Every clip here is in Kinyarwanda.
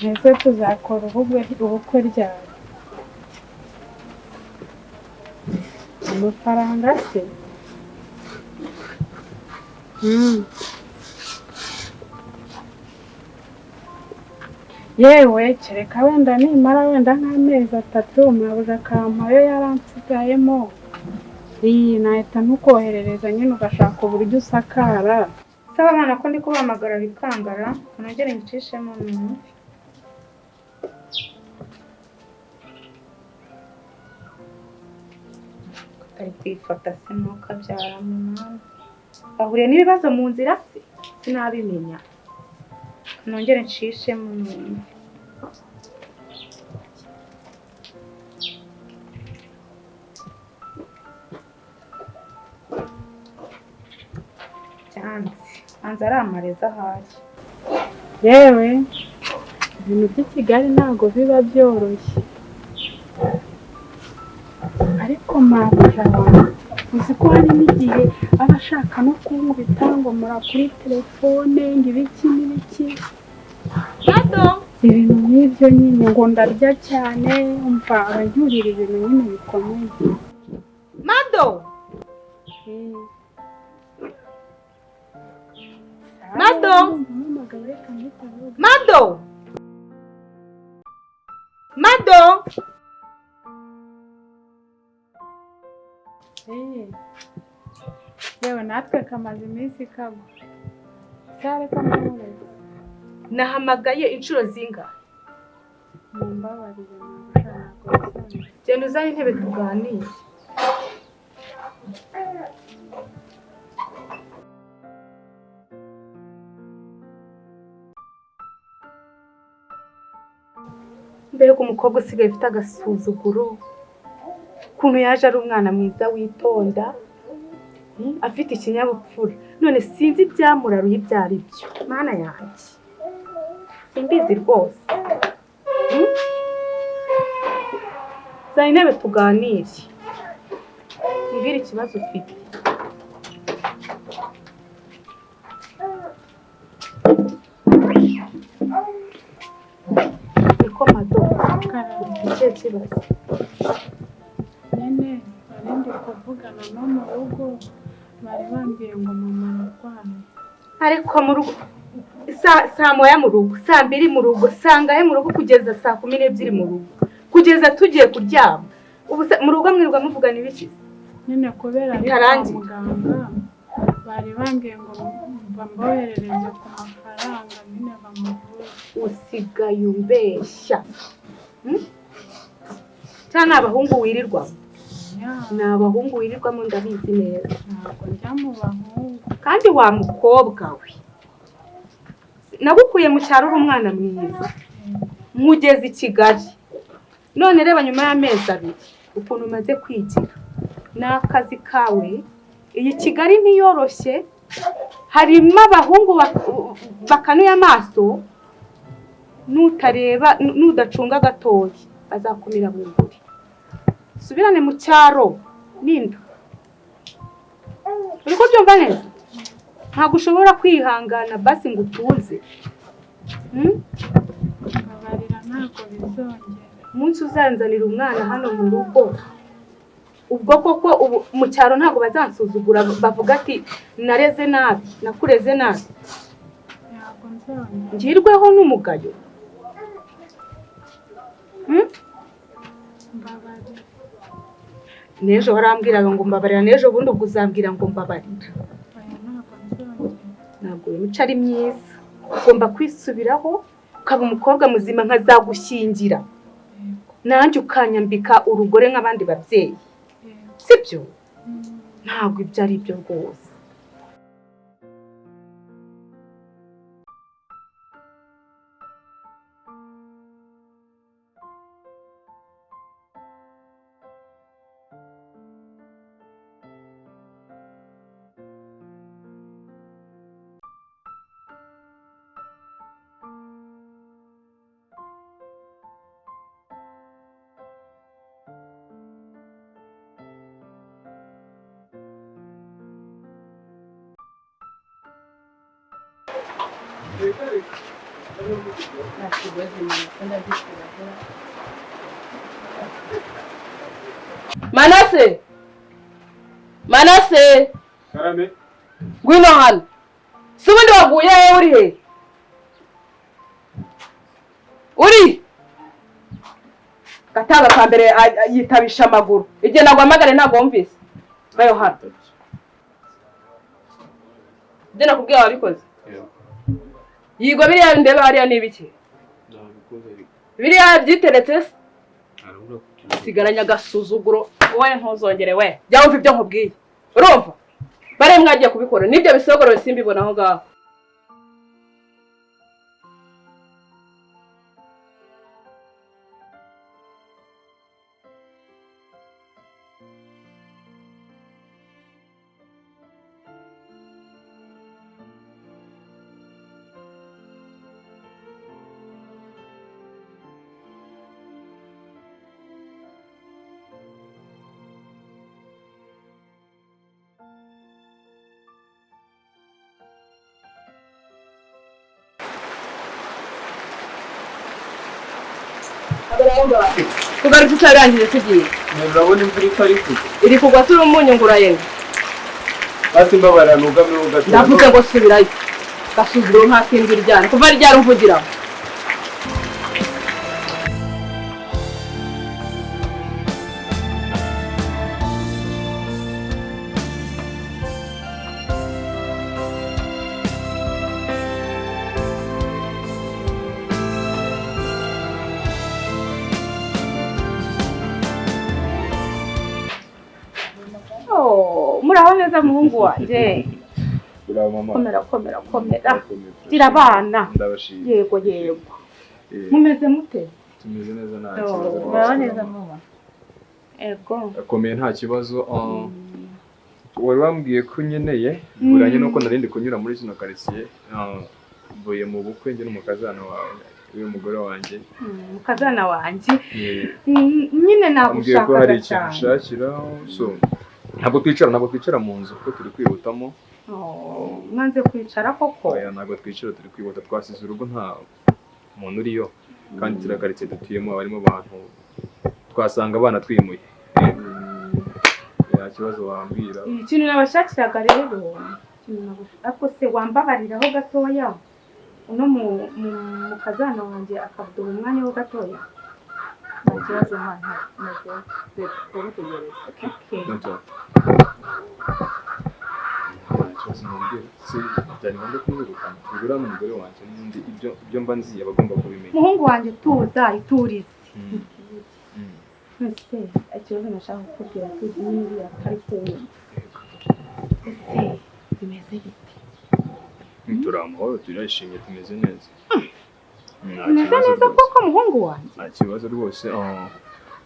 Ese tuzakora ubukwe ryari? Amafaranga se? Yewe kereka wenda nimara wenda nk'amezi 3 mabuja akampayo yaransigayemo, iyi nahita ntukoherereza nyine ugashaka uburyo usakara. Saba mwana ko ndi kubahamagara bikangara, unongere ngicishemo umuntu. Ari kwifata se ntukabyara mwana. Ahuriye n'ibibazo mu nzira se sinabimenya. Nongere ncishemo umuntu. Anza ari amareza ahari. Yewe ibintu by'i Kigali ntabwo biba byoroshye, ariko mabuja uzi ko hari n'igihe aba ashaka no kunkubita ngo mura kuri telefone ngo ibiki n'ibiki, ibintu nk'ibyo nyine, ngo ndarya cyane, umva abanyurira ibintu nyine bikomeye. Mado! Mado! Mado! Mado! Yewe natwe kamaze iminsi kagwa. Sare kamahoro. Nahamagaye inshuro zingahe? Mumbabarire ntabwo. Genda uzane intebe tuganire. Mbega umukobwa usigaye ufite agasuzuguro, ukuntu yaje ari umwana mwiza witonda, afite ikinyabupfura, none sinzi ibyamuraruye ibyo ari byo. Mana yanjye, simbizi rwose. Zana intebe tuganire, mbwira ikibazo ufite. Niko Mado, ikihe kibazo? Nyine nari ndi kuvugana no mu rugo, bari bambwiye ngo mama ararwaye. Ariko mu rugo saa 1 mu rugo, saa 2 mu rugo, saa ngahe mu rugo, kugeza saa 12 mu rugo, kugeza tugiye kuryama. Ubu mu rugo mwirirwa muvugana ibiki? Nyine kubera ari kwa muganga bari bambwiye ngo bamboherereze ku mafaranga nyine bamuvure. Usigaye umbeshya. Cyangwa ni abahungu wirirwamo? Ni abahungu wirirwamo ndabizi neza. Ntabwo njya mu bahungu. Kandi wa mukobwa we, nagukuye mu cyaro uri umwana mwiza, nkugeze i Kigali, none reba nyuma y'amezi 2 ukuntu umaze kwigira. Ni akazi kawe. Iyi Kigali ntiyoroshye, harimo abahungu bakanuye amaso, nutareba nudacunga gatoya bazakumira bunguri. Subirane mu cyaro ninda. Uri kubyumva neza? Ntabwo ushobora kwihangana basi ngo utuze. Mbabarira ntabwo bizongera. Umunsi uzanzanira umwana hano mu rugo, ubwo koko ubu mu cyaro ntabwo bazansuzugura bavuga ati nareze nabi, nakureze nabi. Ntabwo nzongera. Ngirweho n'umugayo. Mbabarira. N'ejo warambwiraga ngo mbabarira, n'ejo bundi ubwo uzambwira ngo mbabarira. Ntabwo iyo mico ari myiza. Ugomba kwisubiraho ukaba umukobwa muzima nkazagushyingira, nanjye ukanyambika urugore nk'abandi babyeyi, sibyo? Ntabwo ibyo ari byo rwose. Nta kibazo, Manase, ndagikuraho. Manase, Manase! Karame. Ngwino hano. Si ubundi waguye he? Uri he? Uri gatanga ka mbere yitabisha amaguru. Igihe naguhamagare ntabwo wumvise. Vayo hano. Ibyo nakubwiye wabikoze? Yigo, biriya ndeba hariya ni ibiki? Nabikoze ariko. Biriya byiteretse se? Arabura kutuza. Sigaranye agasuzuguro wowe, ntuzongere. We, jya wumva ibyo nkubwiye, urumva? Bare mwagiye kubikora n'ibyo bisogoro simbibona aho ngaho. Kugaruka utarangije, tugiye. Urabona imvura itari kugwa. Iri kugwa, turi umunyu ngurayenda. Hasi mbabarira, nugameho gato. Ndavuze ngo subirayo. Gasuzuguro nta kindi ryana kuva ryari umvugiraho. Oh, muraho neza muhungu wanjye? Uraho mama. Komera, komera, komera. Gira abana. Ndabashimye. Yego, yego. Mumeze mute? Tumeze neza, nta Oh, kibazo. muraho neza muba. Ego. Akomeye, nta kibazo. Wari wambwiye ko nkeneye buranye nuko narindi kunyura muri zino karitsiye, mvuye mu bukwe njye n'umukazana wawe, uyu mugore wanjye. Mukazana wanjye. Nyine Ambwiye ko hari nagushakaga ikintu cyane. ushakira, so ntabwo twicara mu nzu kuko turi kwihutamo. Oh, mwanze kwicara koko? Oya, ntabwo twicara, turi kwihuta. Twasize urugo nta muntu uriyo, kandi turiya karitsiye dutuyemo harimo abantu, twasanga abana twimuye. Yego. Nta kibazo, wambwira. Ikintu nabashakiraga rero, ariko se wambabariraho gatoya, uno mukazana wanjye akaduha umwanya ho gatoya? Nta kibazo, nta kibazo, turagutegereza. Okay. Don't worry. Nta kibazo, mumbwira. Si byari ngombwa kumwirukana? Ubwo uriya ni umugore wanjye n'undi, ibyo mba nzi aba agomba kubimenya. Muhungu wanjye, tuza, iturize. Ese ikibazo nashaka kukubwira niba atari kumva, ese bimeze bite? Turi amahoro, turishimye, tumeze neza. Nta Bimeze kibazo neza rwose. koko muhungu wanjye? Nta kibazo rwose.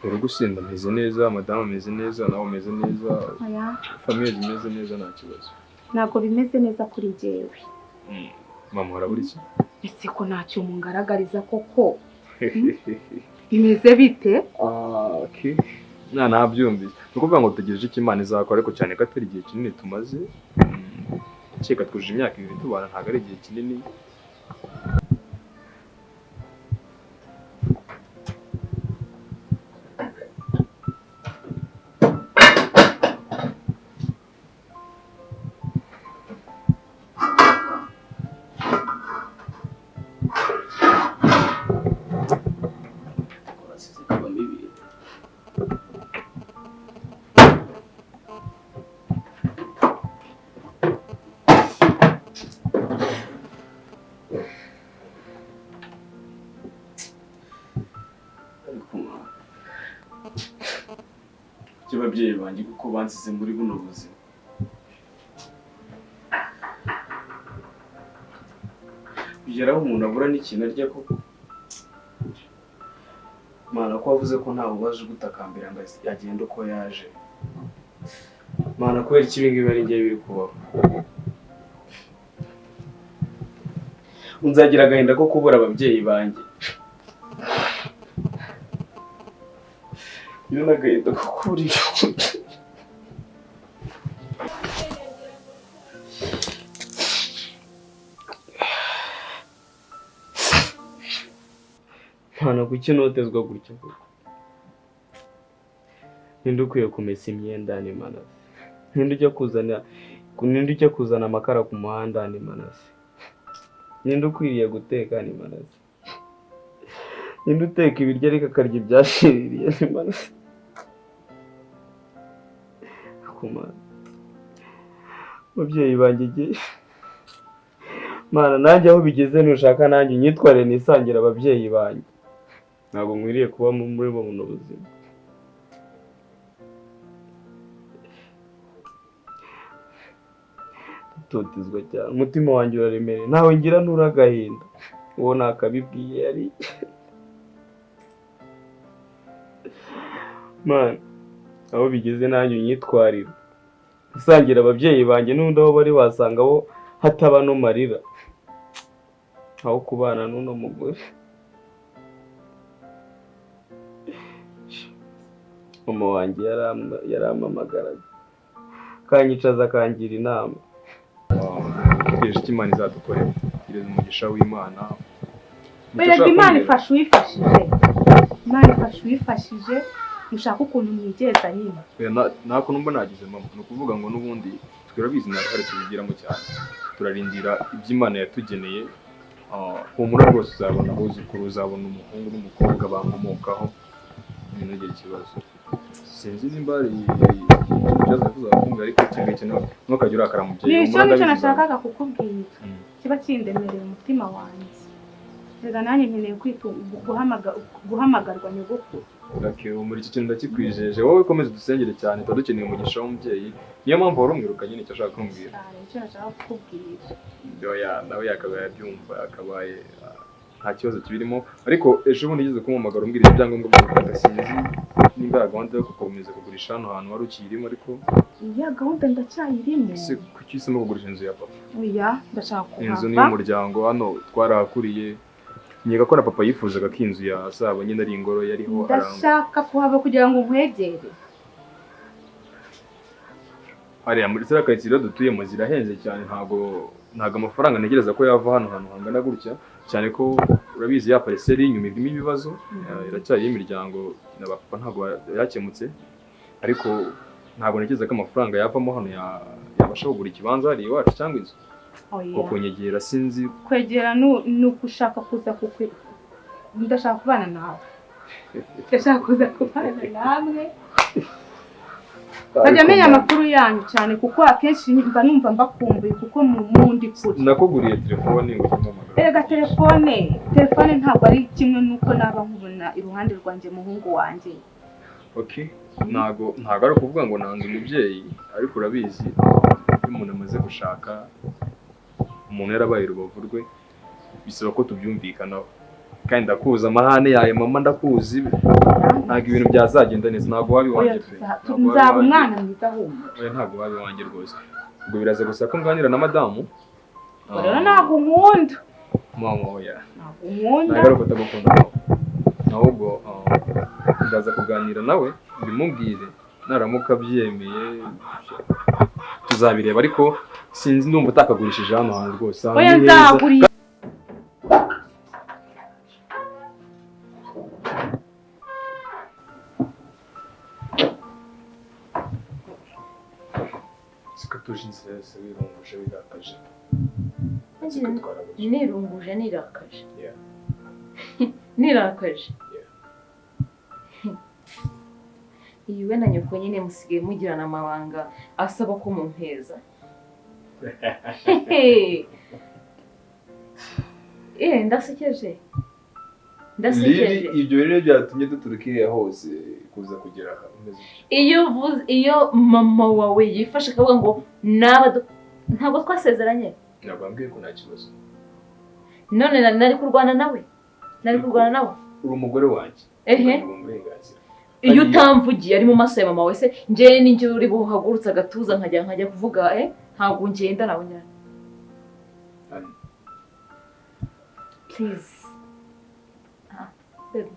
Urugo usinda ameze neza, madamu ameze neza, nawe umeze neza, Oya. famille zimeze neza, nta kibazo. Ntabwo bimeze neza kuri jyewe. Mama, harabura iki? Ese ko ntacyo mungaragariza koko, bimeze bite? Ah, okay. Nabyumvise. Ni ukuvuga ngo dutegereje icyo Imana izakora, ariko cyane ko atari igihe kinini tumaze. Keka twujuje imyaka 2 tubana, ntabwo ari igihe kinini. Basize kabamo ibintu. Ariko mwana, kuki ababyeyi banjye kuko bansize muri buno buzima, kugera aho umuntu abura n'ikintu arya koko? Mana, ko wavuze ko ntawe ubaje gutakambira ngo agende uko yaje, Mana, kubera iki ibi ngibi ari njye biri kubaho? Nzagira agahinda ko kubura ababyeyi banjye. Iyo n'agahinda ko kubura ibyo kurya. Mana, kuki notezwa gutya koko? Ninde ukwiye kumesa imyenda ni Manase? Ninde ujya kuzana amakara ku muhanda ni Manase? Ninde ukwiriye guteka ni Manase? Ninde uteka ibiryo ariko akarya ibyashiririye ni Manase? Kumana, ababyeyi banjye igihe Mana, nanjye aho bigeze nushaka nanjye unyitwarire nisangira ababyeyi banjye. Ntabwo nkwiriye kuba muri buno buzima. Tutizwa cyane, umutima wanjye uraremereye, ntawe ngira ntura agahinda. Uwo nakabibwiye yari Mana, aho bigeze nanjye unyitwarire isangira ababyeyi banjye, n'undi aho bari wasanga bo hataba no marira, aho kubana n'uno mugore. Mama wanjye yarampamagaraga akanyicaza akangira inama. Tegereje icyo Imana izadukorera, tegereza umugisha w'Imana. Erega Imana ifasha uwifashije, Imana ifasha uwifashije, mushaka ukuntu mwigeza nyine. Nta kuntu mba nagize mama, ni ukuvuga ngo n'ubundi turabizi nta ruhare tubigiramo cyane, turarindira ibyo Imana yatugeneye. Humura rwose uzabona abuzukuru, uzabona umuhungu n'umukobwa bankomokaho, ntugire ikibazo. Sinzi nimba hari ikibazo wifuza kumbwira, ariko iki ngiki ntukajye urakara mubyeyi. Ni icyo nicyo nashakaga kukubwira, kiba kindemereye umutima wanjye. Reka nanjye nkeneye guhamagarwa nyogokuru. Okay, muri iki kintu ndakikwijeje, wowe komeza udusengere cyane, tuba dukeneye umugisha w'umubyeyi. Niyo mpamvu wari umwiruka nyine, icyo ashaka kumbwira. Icyo nashaka kukubwira. Oya, nawe yakabaye abyumva, akabaye nta kibazo kibirimo. Ariko ejo bundi ugeze kumuhamagara umbwira ibyangombwa byo gufata, sinzi nimba gahunda yo gukomeza kugurisha hano hantu wari ukiyirimo, ariko iya gahunda ndacyayirimo. Ese kuki uhisemo kugurisha inzu ya papa? Oya, ndashaka kuhava. Inzu ni y'umuryango, hano twarahakuriye. Nkeka ko na papa yifuzaga ko inzu yazaba nyine ari ingoro yariho. Ndashaka kuhava kugira ngo nkwegere. Hariya muri ziriya karitsiye dutuyemo zirahenze cyane, ntabwo amafaranga ntegereza ko yava hano hantu hangana gutya, cyane ko urabizi ya pariseri y'inyuma irimo ibibazo, iracyari iy'imiryango na papa ntabwo yakemutse, ariko ntabwo ntekereza ko amafaranga yavamo hano yabasha kugura ikibanza hariya iwacu cyangwa inzu. Ko kunyegera sinzi kwegera ni ugushaka kuza kukwe, ndashaka kubana nawe, ndashaka kuza kubana namwe, nkajya menya amakuru yanyu cyane, kuko akenshi mba numva mbakumbuye, kuko mundi kure. Nakuguriye telefone ngo umpamagare. Erega telefone ntabwo ari kimwe nuko naba nkubona iruhande rwanjye muhungu wanjye. Okay, ntago ari ukuvuga ngo nanze umubyeyi, ariko urabizi iyo umuntu amaze gushaka, umuntu yarabaye urubavu rwe, bisaba ko tubyumvikanaho. Kandi ndakuzi amahane yawe mama, ndakuzi, ntabwo ibintu byazagenda neza, ntabwo waba iwanjye pe. Nzaba umwana mwiza humura. Oya, ntabwo waba iwanjye rwose. Ubwo biraza gusa ko nganira na madamu. Rero ntabwo nkunda. Mama oya. Ntabwo nkunda. Ntabwo ari ukutagukunda mama. Ahubwo ndaza kuganira nawe mbimubwire, naramuka abyemeye tuzabireba, ariko sinzi ndumva utakagurishije hano hantu rwose. Oya, nzaguriye. Sikatuje inzira yose wirunguje wirakaje. Nirunguje nirakaje. Nirakaje. Iyi we na nyoko nyine musigaye mugirana amabanga asaba ko mumpeza. Ndasekeje. Ndasekeje. Ibyo rero byatumye duturuka iriya hose kuza kugera aha. Iyo mama wawe yifashe akavuga ngo naba ntabwo twasezeranye. Ntabwo ambwiye ko nta kibazo. None nari kurwana nawe. Nari kurwana nawe. Uri umugore wanjye. Ehe. Iyo utamvugiye ari mu maso ya mama wese, njye ninjye uri buhagurutse agatuza nkajya kuvuga ntabwo ngenda nawe njyana. Please. Baby.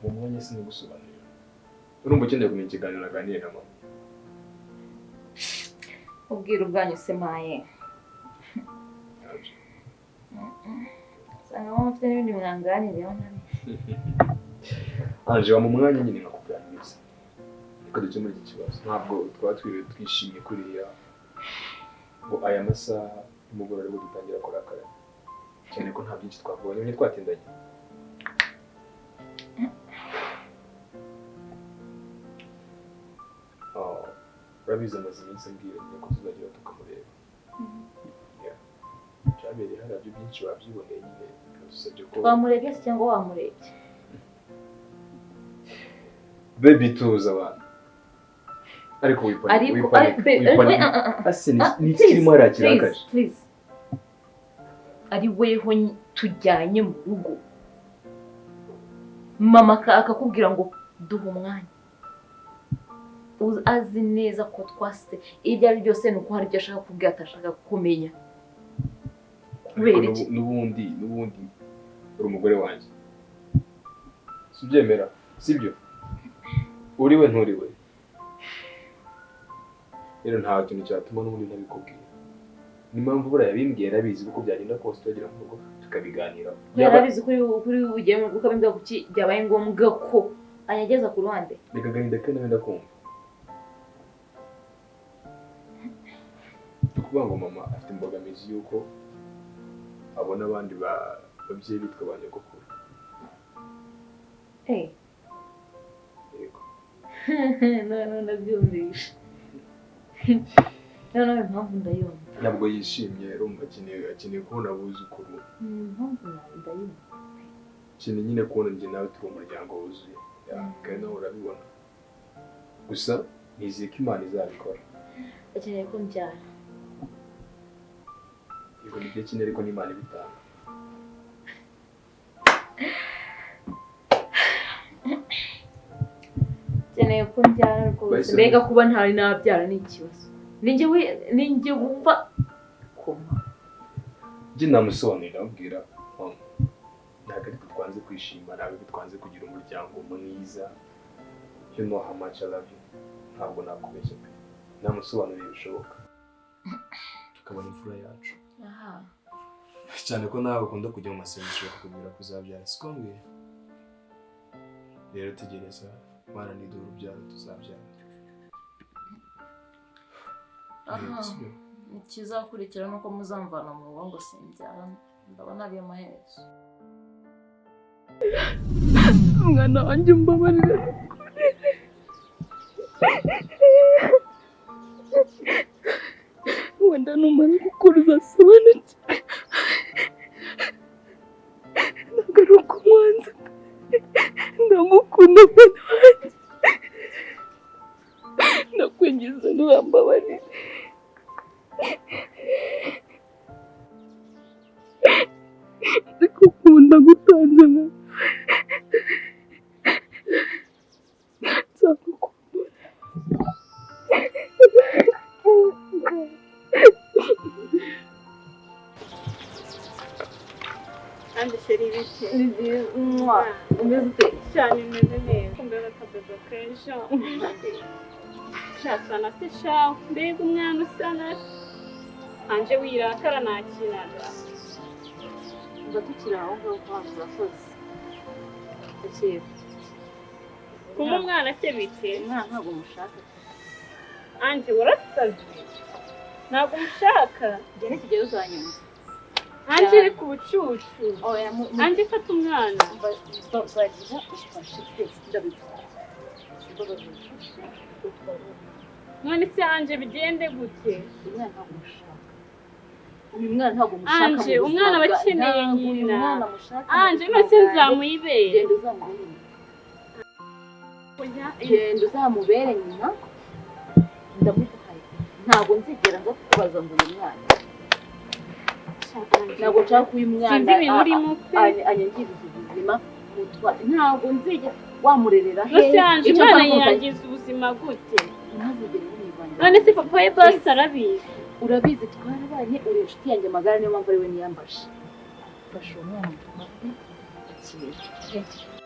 Mu mwanya sinigusobanurira. Urumva ukeneye kumenya ikiganiro naganiriye na mama. Ubwira ubwanyu se maye. Usanga mama mufite n'ibindi mwanganiriyeho ntabizi. Anje wa mu mwanya nyine nkakuganiriza. Reka dukemure iki kibazo. Ntabwo twaba twiriwe twishimye kuriya ngo aya masaha y'umugoroba aribwo dutangira kurakara. Cyane ko nta byinshi twavuganye, nyine twatindanye. Urabizi amaze iminsi ambwira nyine ko tuzagera tukamureba. Byabereye hariya byo byinshi wabyiboneye nyine, yadusabye ko Twamurebye se cyangwa wamurebye? Baby tuza abantu. Ariko wipanika. Ase ni iki kirimo hariya kirakaje? Please. Ari weho tujyanye mu rugo. Mama akakubwira ngo duha umwanya. Azi neza ko twase ibyo ari byose nuko hari ibyo ashaka kubwira atashaka kumenya. Kubera iki? N'ubundi uri umugore wanjye. Sibyemera, sibyo? Uriwe nturiwe. Rero nta kintu cyatuma n'ubundi ntabikubwira. Ni impamvu buriya yabimbwiye yarabizi kuko byagenda kose tugera mu rugo tukabiganiraho. Yarabizi kuri ugiye mu rugo ukabimbwira kuki byabaye ngombwa ko anyageza ku ruhande. Reka agahinda ke nawe ndakumva. Ni ukuvuga ngo mama afite imbogamizi y'uko abona abandi babyeyi bitwa ba nyogokuru. Yego. None ndabyumvishe. None impamvu ndayumva. Ntabwo yishimye, urumva akeneye kubona abuzukuru. Impamvu ndayumva. Akeneye nyine kubona njye nawe turi umuryango wuzuye. Kandi nawe urabibona. Gusa nizeye ko Imana izabikora. Akeneye ko mbyara. Yego nibyo akeneye ariko n'Imana ibitanga. Akeneye ko mbyara rwose. Mbega kuba ntari nabyara ni ikibazo. Ninjye wumva koma. Njye namusobanurira amubwira mama ntabwo ariko twanze kwishima, ntabwo ariko twanze kugira umuryango mwiza. You know how much I love you. Ntabwo nakubeshya pe. Namusobanuriye bishoboka. Tukabona imfura yacu. Aha. Cyane ko nawe ukunda kujya mu masengesho bakakubwira ko uzabyara, siko mbwira. Rero tegereza Imana niduha urubyaro tuzabyara. Aha. Ikizakurikira nuko muzamvana mu rugo ngo simbyara, ndabona ariyo maherezo. Umwana wanjye umbabarire. Wenda numara gukura uzasobanukirwa. Ntabwo ari uko mwanze, ndagukunda mwana wanjye. Ndakwinginze nturambabarire. Ndikukunda gutanze mwana. Nzagukunda. Kandi sheri ibiki? Ni byiza. Umeze ute? Cyane meze neza. Kumbera akadodo kenshi. Shasa na se shaho. Mbega umwana usa na se. Anje wirakara nakinaga. Mba tukiri aho ngaho kwa urakoze. Ndakeka. Kuma umwana se bite? Umwana ntabwo mushaka. Anje warasaze. Ntabwo mushaka. Njye nikigero uzanyumva. Anje uri ku bucucu. Anje fata umwana. Babarira ufashe pe ndabigusaba. Mbabarira ufashe utware. None se Anje bigende gute? Umwana ntabwo mushaka. Uyu mwana ntabwo mushaka. Anje umwana aba akeneye nyina. Anje none se nzamuyibere. Genda uzamubere nyina. Genda uzamubere nyina. Ndamuguhaye. Ntabwo nzigera nza kukubaza ngo uyu mwana. Ntabwo nshaka ko uyu mwana Sinzi ibintu urimo pe. anyangiriza ubuzima. Ntabwo nzigera wamurerera None hehe. se Anje umwana yangiza ubuzima gute? Ntazigere umwivangira. None se papa we basi arabizi. Urabizi twarabanye, uri inshuti yanjye magara niyo mpamvu ari we niyambashe. Fasha uwo mwana mutware akira.